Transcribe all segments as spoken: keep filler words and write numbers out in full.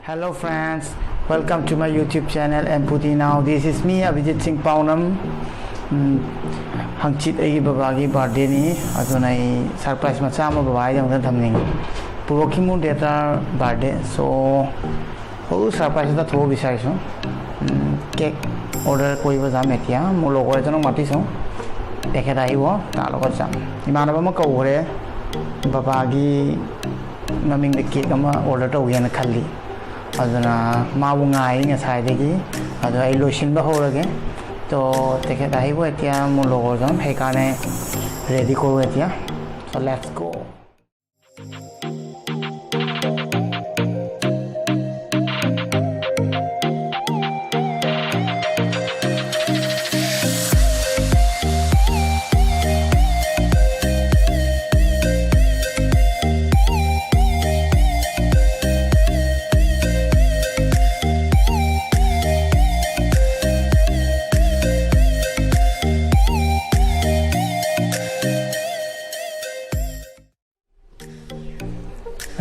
Hello friends, welcome to my YouTube channel Empathy Now. This is me, Abhijit Singh Paonam. ꯎꯝ, ꯍꯪꯆꯤꯠ ꯑꯩꯒꯤ ꯕꯕꯥꯒꯤ ꯕꯥꯔꯗꯦꯅꯤ, ꯑꯗꯨꯅ ꯑꯩ ꯁꯔꯄ꯭ꯔꯥꯏꯖ ꯃꯆꯥ ꯑꯃ ꯕꯕꯥꯒꯤꯗꯃꯛꯇ ꯊꯝꯅꯤꯡꯉꯤ꯫ পৰহি মোৰ দেউতাৰ বাৰ্থডে, চ' সৰু ছাৰপ্ৰাইজ এটা থ'ব বিচাৰিছোঁ। কেক অৰ্ডাৰ কৰিব যাম এতিয়া, মোৰ লগৰ এজনক মাতিছোঁ, তেখেত আহিব, তাৰ লগত যাম। ꯏমাꯟꯅꯕ ꯑꯃ ꯀꯧꯈ꯭ꯔꯦ, ꯕꯕꯥꯒꯤ ꯃꯃꯤꯡꯗ ꯀꯦꯛ ꯑꯃ ꯑꯣꯔꯗꯔ ꯇꯧꯒꯦꯅ ꯈꯜꯂꯤ꯫ ꯑꯗꯨꯅ ꯃꯥꯕꯨ ꯉꯥꯏꯔꯤ ꯉꯁꯥꯏꯗꯒꯤ꯫ ꯑꯗꯣ ꯑꯩ ꯂꯣꯏꯁꯤꯟꯕ ꯍꯧꯔꯒꯦ꯫ তো তেখেত আহিব এতিয়া, মোৰ লগৰজন, সেইকাৰণে ৰেডি কৰোঁ এতিয়া। So let's go.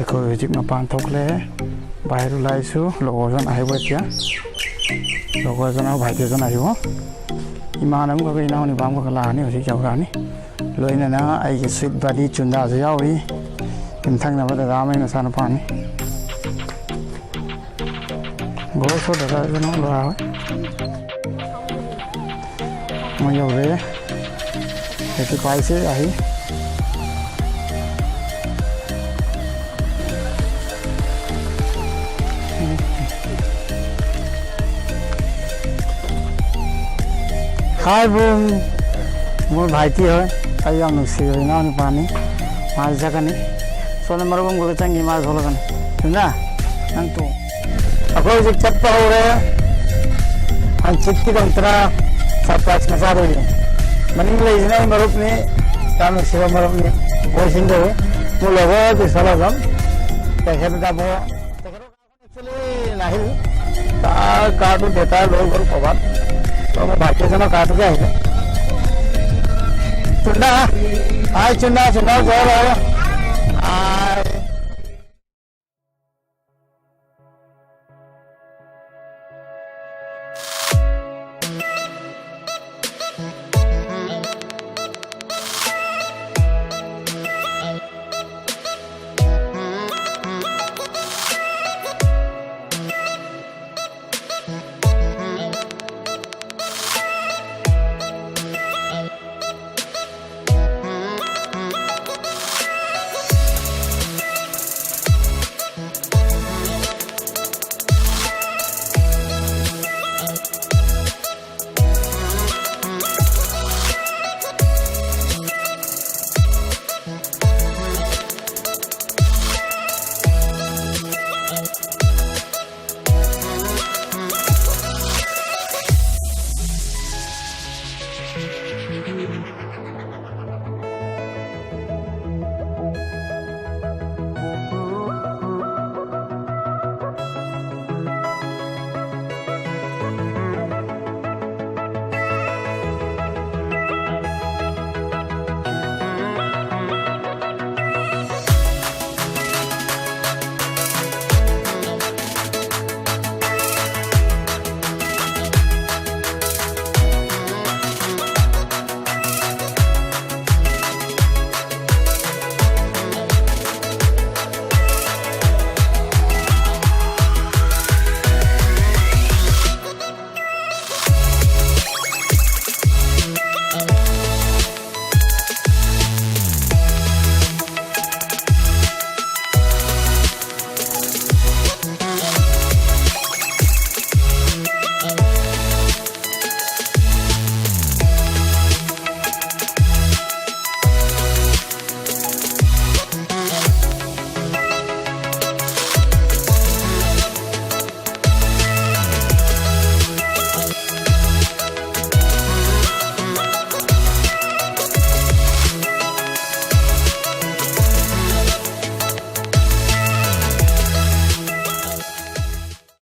ꯑꯩꯈꯣꯏ ꯍꯧꯖꯤꯛ ꯃꯄꯥꯟ ꯊꯣꯛꯂꯦ꯫ বাহিৰ ওলাইছোঁ, লগৰজন আহিব এতিয়া, লগৰজন আৰু ভাইটি এজন আহিব, ꯏꯃꯥꯟꯅꯕ ꯑꯃꯒ ꯏꯅꯥꯎꯅꯨꯄꯥ ꯑꯃꯒ ꯂꯥꯛꯑꯅꯤ, ꯍꯧꯖꯤꯛ ꯌꯧꯔꯛꯑꯅꯤ꯫ ꯂꯣꯏꯅꯅ ꯑꯩꯒꯤ ꯁ꯭ꯋꯤꯠ ꯕꯗꯤ ꯆꯨꯟꯗꯥꯁꯨ ꯌꯥꯎꯔꯤ, ꯌꯨꯝꯊꯪꯅꯕ ꯗꯗꯥ ꯑꯃꯒꯤ ꯃꯆꯥꯅꯨꯄꯥꯅꯤ꯫ ꯒꯣꯜ ꯁꯣꯗꯒ ꯀꯩꯅꯣ ꯂꯣꯏꯔꯦ꯫ ꯃꯣꯏ ꯌꯧꯔꯦ꯫ ꯍꯧꯖꯤꯛ ꯄꯥꯏꯁꯦ ꯑꯍꯤ꯫ ꯍꯥꯏ ꯕꯨꯡ꯫ ꯃꯣꯏ ꯚꯥꯏꯇꯤ ꯍꯣꯏ꯫ ꯑꯩ ꯌꯥꯝ ꯅꯨꯡꯁꯤꯕ ꯏꯅꯥꯎꯅꯨꯄꯥꯅꯤ꯫ ꯃꯥꯁꯨ ꯆꯠꯀꯅꯤ꯫ ꯁꯣꯝꯗ ꯃꯔꯨꯞ ꯑꯃꯈꯛ ꯆꯪꯈꯤ, ꯃꯥꯁꯨ ꯊꯣꯛꯂꯛꯀꯅꯤ꯫ ꯆꯨꯝꯅ? ꯅꯪ ꯇꯣꯡ꯫ ꯑꯩꯈꯣꯏ ꯍꯧꯖꯤꯛ ꯆꯠꯄ ꯍꯧꯔꯦ꯫ ꯍꯪꯆꯤꯠꯀꯤꯗꯃꯛꯇꯅ ꯁꯔꯄ꯭ꯔꯥꯏꯖ ꯃꯆꯥ ꯂꯩꯔꯤ꯫ ꯃꯅꯤꯡ ꯂꯩꯁꯤꯅ ꯑꯩ ꯃꯔꯨꯞꯅꯤ, ꯌꯥꯝ ꯅꯨꯡꯁꯤꯕ ꯃꯔꯨꯞꯅꯤ꯫ ꯕꯣꯏꯁꯤꯡ ꯀꯧꯏ꯫ মোৰ লগৰ বিশাল আজম, তেখেত যাব। একচুৱেলি নাহিল। তাৰ কাৰটো দেউতাই লৈ গ'ল ক'ৰবাত। তো মই ভাইটি এজনৰ কাৰটোকে আহিলে। চুন্দা, হাই চুন্দা, চুন্দা, জয় বাবা।